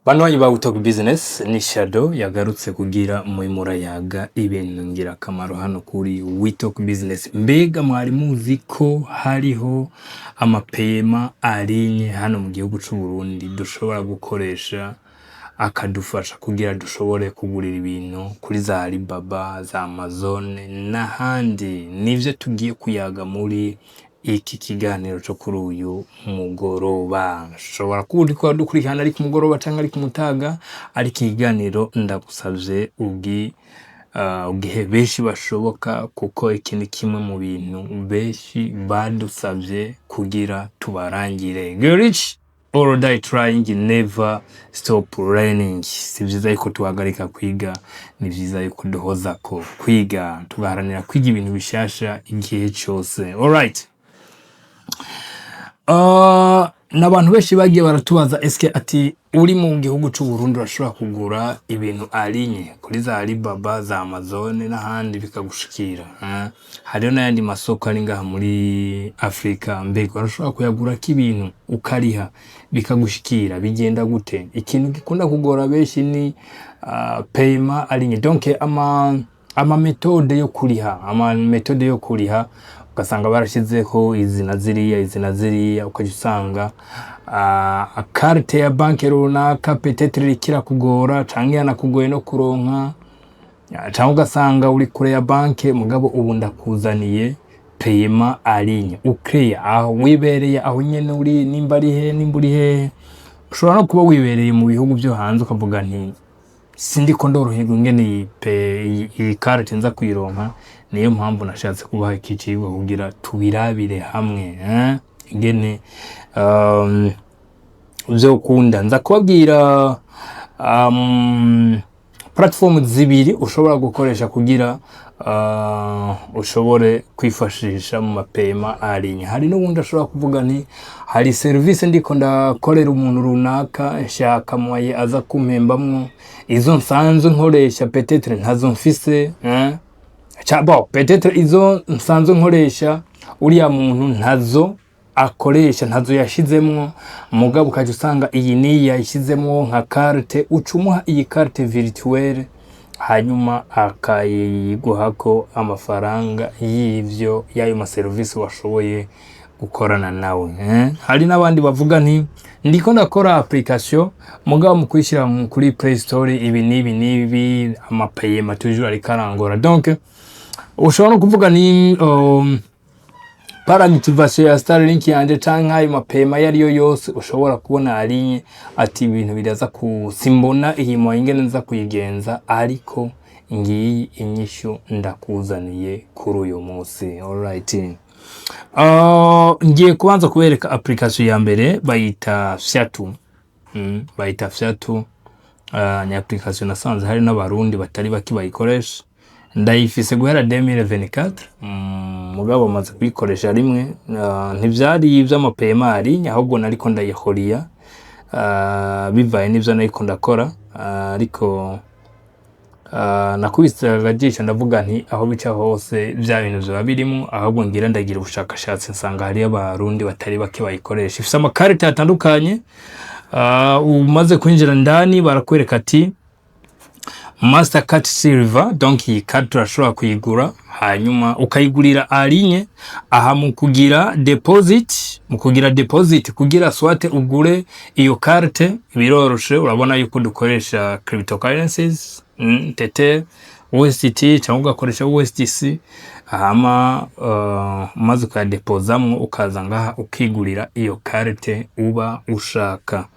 Banywanyi ba Talk Business, ni Shadow yagarutse kugira muri murayaga ibintu ngirakamaro hano kuri We Talk Business. Mbega mwari muzi ko hariho ama paiement en ligne hano mu gihugu c'u Burundi dushobora gukoresha, akadufasha kugira dushobore kugurira ibintu kuri za Alibaba, za Amazon n'ahandi? Nivyo tugiye kuyaga muri iki kiganiro co kuri uyu mugoroba. Ushobora kuba uriko uradukurikirana ari ku mugoroba canke ari ku mutaga, ariko ikiganiro ndagusavye ugihe benshi bashoboka, kuko iki ni kimwe mu bintu benshi badusavye kugira tubarangire. Get rich or die trying, never stop learning. Si vyiza yuko tuhagarika kwiga, ni vyiza yuko duhozako kwiga, tugaharanira kwiga ibintu bishasha igihe cose. Alright. N'abantu benshi bagiye baratubaza eske ati uri mu gihugu c'u Burundi urashobora kugura ibintu en ligne kuri za Alibaba, za Amazon n'ahandi bikagushikira, eh? Hariho n'ayandi masoko ari ngaha muri Afrika, mbega urashobora kuyagurako ibintu ukariha bikagushikira? Bigenda gute? Ikintu gikunda kugora benshi ni paiement en ligne, donc ama méthode yo kuriha, ama méthode yo kuriha ugasanga barashizeho izi na ziriya, izi na ziriya, ukaja usanga carte ya banki runaka peut-être iriko irakugora canke yanakugoye no kuronka, canke ugasanga uri kure ya banki. Mugabo ubu ndakuzaniye paiement en ligne ukreya aho wibereye, aho nyene uri, nimba ari he, nimba uri hehe. Ushobora no kuba wibereye mu bihugu vyo hanze, ukavuga nti sindiko ndoroherwa ingene iyi carte nza kuyironka. Niyo mpamvu nashatse kubaha iki cigwa kugira tubirabire hamwe, eh? Ingene vyokunda. Nza kubabwira platform zibiri ushobora gukoresha kugira ushobore kwifashisha mu ma paiement en ligne. Hari n'ubundi ashobora kuvuga nti hari service ndiko ndakorera umuntu runaka, nshaka moyen aza kumpembamwo, izo nsanzwe nkoresha peut-être ntazo mfise, eh? Bon, peut-être izo nsanzwe nkoresha uriya muntu ntazo akoresha, ntazo yashizemwo, mugabo ukaja usanga iyi niyi yayishizemwo nka carte, uca umuha iyi carte virtuelle, hanyuma akayiguhako amafaranga y'ivyo y'ayo maserivisi washoboye gukorana nawe, eh? Hari n'abandi bavuga nti ndiko ndakora application, mugabo mu kuyishyira kuri Play Store ibi n'ibi n'ibi, ama paiement toujours ariko arangora. Donc ushobora no kuvuga ni par activation ya Starlink yanje canke ayo ma paiement ayo ariyo yose ushobora kubona en ligne, ati ibintu biraza ku simbona iyi moyen ingene nza kuyigenza, ariko ngiyi inyishu ndakuzaniye kuri uyu munsi. Alright. Ngiye kubanza kubereka application ya mbere, bayita Fyatu. Bayita Fyatu. Ni application nasanze hari n'Abarundi batari bake bayikoresha. Ndayifise guhera 2024, mugabo maze kuyikoresha rimwe. Ntivyari ivy'ama paiement en ligne, ahubwo nariko ndayihoriya bivaye n'ivyo nariko ndakora, ariko nakubise akajisho ndavuga nti aho bica hose vya bintu vyoba birimwo, ahubwo ngira ndagira ubushakashatsi, nsanga hariyo Abarundi batari bake bayikoresha. Ifise amakarita atandukanye. Umaze kwinjira ndani barakwereka ati Mastercard Silver, donc iyi carte urashobora kuyigura, hanyuma ukayigurira en ligne. Aha mu kugira deposit kugira soit ugure iyo carte biroroshe. Urabona yuko dukoresha cryptocurrencies, Tether, USDT cyangwa ugakoresha USDC, hama umaze ukayadepozamwo ukaza ngaha ukigurira iyo carte uba ushaka.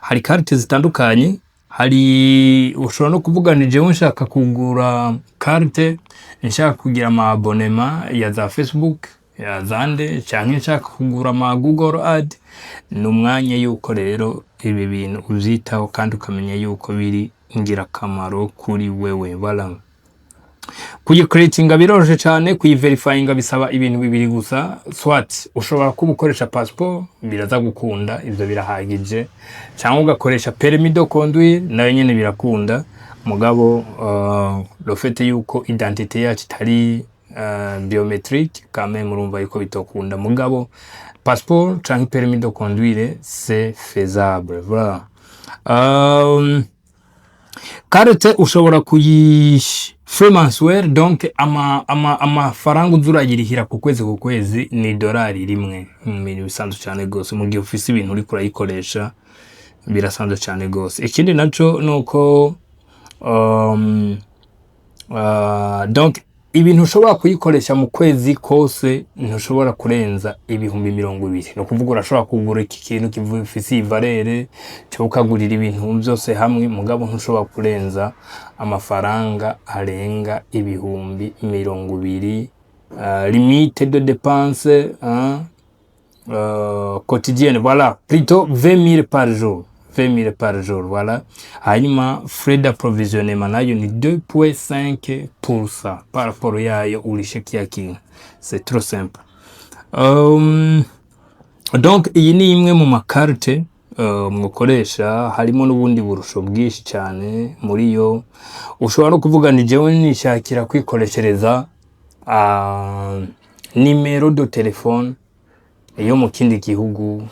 Hari carte zitandukanye. Hari ushobora no kuvuga ni jewe nshaka kugura carte, nshaka kugira ama abonnement ya za Facebook, ya zande, canke nshaka kugura ama Google Ad. Ni umwanya yuko rero ibi bintu uvyitaho kandi ukamenya yuko biri ingirakamaro kuri wewe. Voilà. Kuyicreatinga biroroshe cyane, kuyiverifyinga bisaba ibintu bibiri gusa. Soit ushobora kuba ukoresha passport, biraza gukunda, ivyo birahagije, cyangwa ugakoresha permis de conduire, nayo nyene birakunda. Mugabo le fait yuko identité yacu itari biométrique quand même, murumva yuko bitokunda. Mugabo passeport canke permis de conduire, c'est faisable. Voilà. Carte ushobora kuyi frais mensuel, donc amafaranga uza urayirihira ku kwezi ku kwezi ni $1. Ibintu bisanzwe cyane gose mu gihe ufise ibintu uriko urayikoresha, birasanzwe cyane gose. Ikindi naco nuko donc ibintu ushobora kuyikoresha mu kwezi kose ntushobora kurenza 20,000. Ni ukuvuga urashobora kugura iki kintu gifise iyi valeur, cyangwa ukagurira ibintu byose hamwe, mugabo ntushobora kurenza amafaranga arenga 20,000. Limite de dépense, hein, quotidienne, voilà, plutôt 20 000 par jour, 20 000 par jour, voilà. Hanyuma frais d'approvisionnement nayo ni 2.5% par rapport yayo urishe kiya kintu. C'est trop simple. Donc iyi ni imwe mu ma carte mukoresha. Harimo n'ubundi burusho bwinshi cyane muri yo. Ushobora no kuvuga ni jewe nishakira kwikoreshereza numéro de téléphone yo mu kindi gihugu,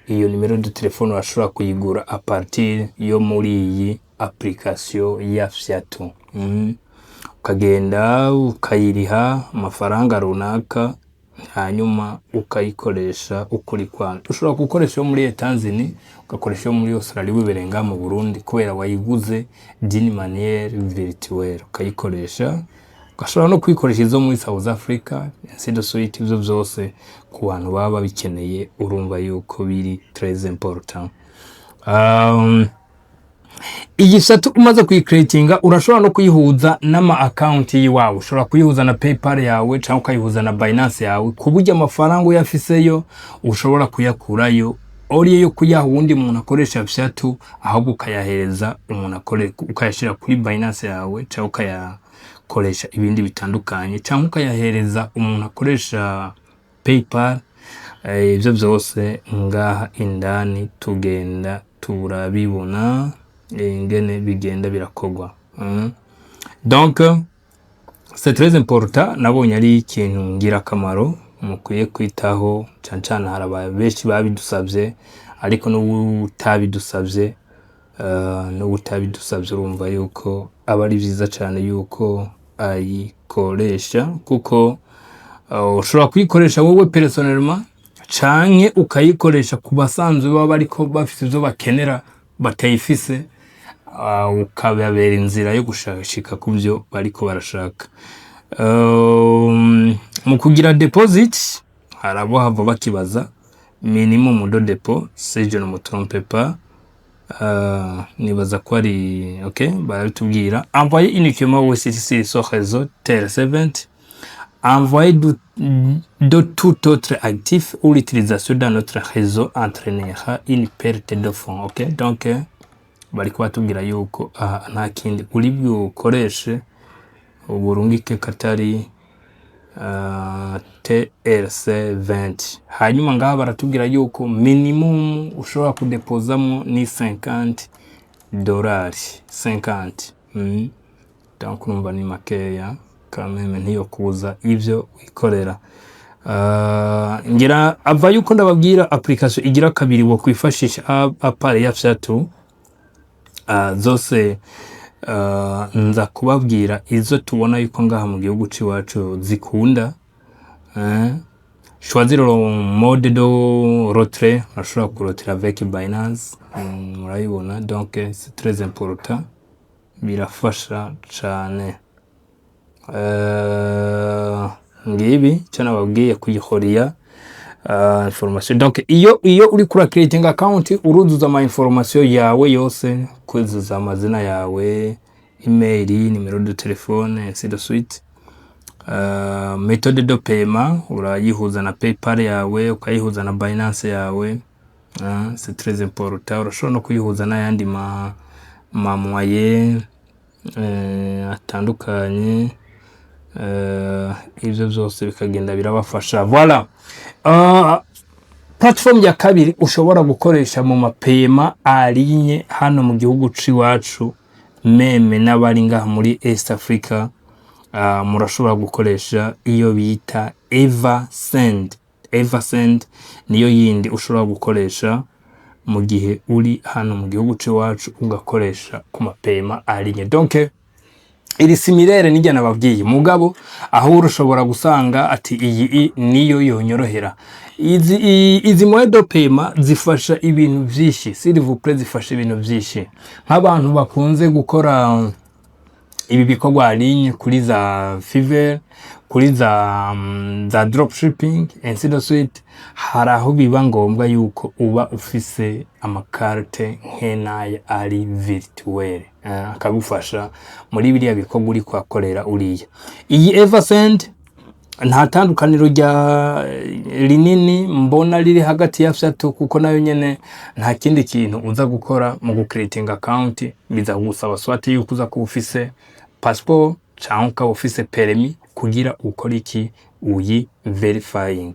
iyo numéro de téléphone urashobora kuyigura à partir yo muri iyi application ya Fiatu. Ukagenda ukayiriha amafaranga runaka, hanyuma ukayikoresha ukuri kwanyu. Ushobora gukoresha iyo muri Etats-Unis, ugakoresha iyo muri Australia wibereye ngaha mu Burundi, kubera wayiguze d'une manière virtuelle, ukayikoresha. Ugashobora no kuyikoresha izo muri South Africa, ainsi de suite. Ivyo vyose ku bantu baba babikeneye, urumva yuko biri très important. Iyi Fiatu umaze kuyicreatinga, urashobora no kuyihuza n'ama account yiwawe. Ushobora kuyihuza na PayPal yawe cyangwa ukayihuza na Binance yawe, ku buryo amafaranga uyafiseyo ushobora kuyakurayo au lieu yo kuyaha uwundi muntu akoresha Fiatu, ahubwo ukayahereza umuntu akore, ukayashyira kuri Binance yawe, cyangwa ukayakoresha ibindi bitandukanye, cyangwa ukayahereza umuntu akoresha PayPal. Ibyo byose ngaha indani tugenda turabibona ingene bigenda birakorwa. Donc c'est très important. Nabonye ari ikintu ngirakamaro mukwiye kwitaho cane cane. Hari abantu benshi babidusavye, ariko n'uwutabidusavye, n'uwutabidusavye urumva yuko aba ari vyiza cane yuko ayikoresha, kuko ushobora kuyikoresha wowe personnellement, canke ukayikoresha ku basanzwe baba bariko bafise ivyo bakenera batayifise, ukababera inzira yo gushika ku byo bariko barashaka. Mu kugira deposit, hari abo hava bakibaza minimum de dépôt. Si je ne me trompe pas, nibaza ko ari ok, barabitubwira: envoyer uniquement USDC sur réseau TRC20, envoyer de tout autre actif ou l'utilisation dans notre réseau entraînera une perte de fonds. Ok, donc bariko batubwira yuko aha nta kindi uri bukoreshe uburungike katari TRC20. Hanyuma ngaha baratubwira yuko minimum ushobora kudepozamwo ni $50, 50. Donc urumva ni makeya kameme, ntiyo kuza ivyo wikorera. Ngira ava yuko ndababwira application igira kabiri wo kwifashisha à part ya Fiatu. Zose nza kubabwira izo tubona yuko ngaha mu gihugu c'iwacu zikunda. Choisir le mode de retrait, urashobora kurotira avec Binance. Murabibona, donc c'est très important, birafasha cane. Ngibi icyo nababwiye kuyihoriya information. Donc iyo uri kuri creating account, uruzuza ama information yawe yose, kuzuza amazina yawe, email, numéro de téléphone, ainsi de suite. Méthode de paiement urayihuza na PayPal yawe, ukayihuza na Binance yawe. C'est très important. Urashobora no kuyihuza n'ayandi ma moyen atandukanye. Ivyo vyose bikagenda birabafasha. Voilà. Platform ya kabiri ushobora gukoresha mu ma paiement en ligne hano mu gihugu c'iwacu, même n'abari ngaha muri East Africa, murashobora gukoresha iyo bita Eversend. Eversend niyo yindi ushobora gukoresha. Mu gihe uri hano mu gihugu c'iwacu, ugakoresha ku ma paiement en ligne. Donc iri similaire nijya nababwiye, mugabo aho ushobora gusanga ati iyi niyo yonyorohera. Izi moyens de paiement zifasha ibintu vyinshi, s'il vous plaît, zifasha ibintu vyinshi. Nk'abantu bakunze gukora ibi bikorwa en ligne kuri za Fiverr, kuri za dropshipping, ainsi de suite, hari aho biba ngombwa yuko uba ufise ama carte nk'enaya ari virtuel, akagufasha muri biriya bikorwa uri kuhakorera uriya. Iyi Eversend nta tandukaniro rya rinini mbona riri hagati ya vyatu, kuko nayo nyene nta kindi kintu uza gukora mu gucreating account. Biza kugusaba soit yuko uza kuba ufise passport canke ukaba ufise permis kugira ukore iki, uyi verifying.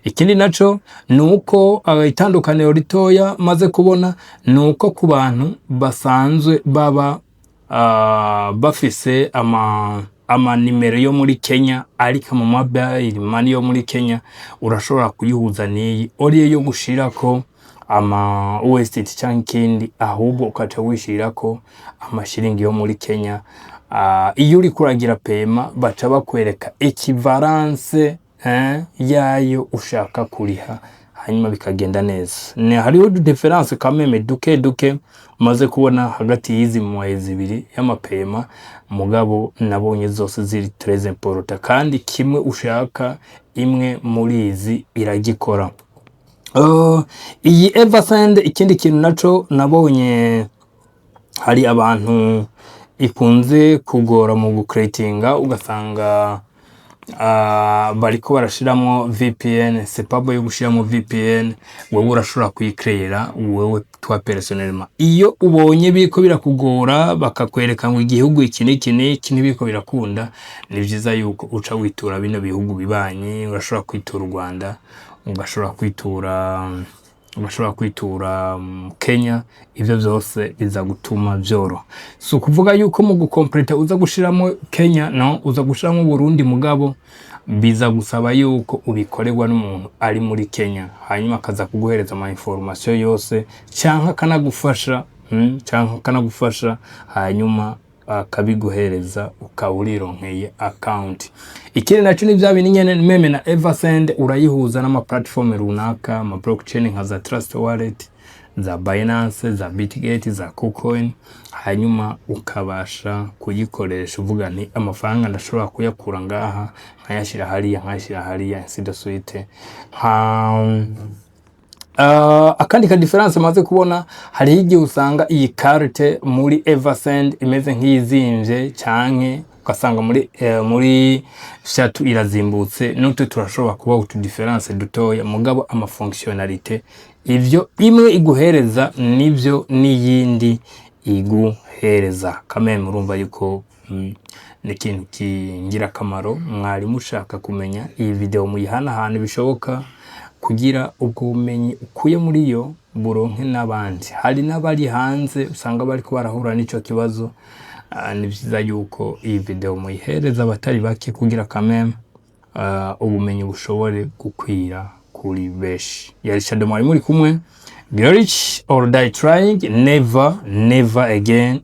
Ikindi naco ni uko itandukaniro ritoya maze kubona ni uko ku bantu basanzwe baba bafise amanimero yo muri Kenya, ariko ama mobile money yo muri Kenya, urashobora kuyihuza n'iyi au lieu yo gushirako ama USDT canke ikindi, ahubwo ukaca wishirako amashiringi yo muri Kenya. Iyo uriko uragira paiement, baca bakwereka équivalence yayo ushaka kuriha, hanyuma bikagenda neza. Ne hariho différence quand même duke duke maze kubona hagati y'izi moyens zibiri y'ama paiement, mugabo nabonye zose ziri très important, kandi kimwe ushaka imwe muri izi iragikora. Iyi Eversend, ikindi kintu naco nabonye, hari abantu ikunze kugora mu gucreatinga, ugasanga bariko barashiramwo VPN. C'est pas bon yo gushiramo VPN. Wewe urashobora kuyicreera wewe toi personnellement. Iyo ubonye biriko birakugora, bakakwereka ngo igihugu iki n'iki n'iki ntibiriko birakunda, ni vyiza yuko uca witura bino bihugu bibanyi. Urashobora kwitura u Rwanda, ugashobora kwitura Kenya. Ivyo vyose biza gutuma vyoroha. Si ukuvuga yuko mu gukompleta uza gushiramo Kenya, no uza gushiramo Burundi, mugabo biza gusaba yuko ubikorerwa n'umuntu ari muri Kenya, hanyuma akaza kuguhereza ama information yose canke akanagufasha, hanyuma akabiguhereza, ukaba urironkeye account. Ikindi naco ni vya bindi nyene, même na Eversend urayihuza n'ama platform runaka, ama blockchain nka za Trust Wallet, za Binance, za Bitget, za KuCoin, hanyuma ukabasha kuyikoresha uvuga nti amafaranga ndashobora kuyakura ngaha nkayashira hariya, nkayashira hariya, ainsi de suite. Nka akandi ka différence maze kubona, hariho igihe usanga iyi carte muri Eversend imeze nk'iyizimvye, canke ugasanga muri Shatu irazimbutse. N'utwo turashobora kuba utu différence dutoya, mugabo ama fonctionnalité, ivyo imwe iguhereza nivyo n'iyindi iguhereza kameme. Urumva yuko ni ikintu kingirakamaro mwari mushaka kumenya. Iyi video muyihanahana bishoboka kugira ubwo bumenyi ukuye muri yo buronke n'abandi. Hari n'abari hanze usanga bariko barahura n'ico kibazo. Ni vyiza yuko iyi video muyihereza abatari bake kugira kameme ubumenyi bushobore gukwira kuri benshi. Yari Shadow mwari muri kumwe. Get rich or die trying, never never again.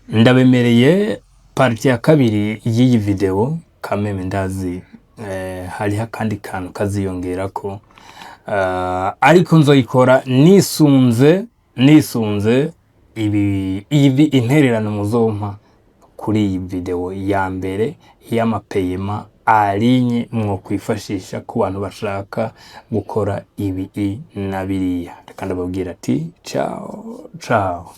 Ndabemereye partie ya kabiri y'iyi video. Kameme ndazi hariho akandi kantu kaziyongerako, ariko nzoyikora nisunze ibi intererano muzompa kuri iyi video ya mbere y'ama paiement en ligne mwo kwifashisha ku bantu bashaka gukora ibi na biriya. Reka ndababwira ati ciao ciao.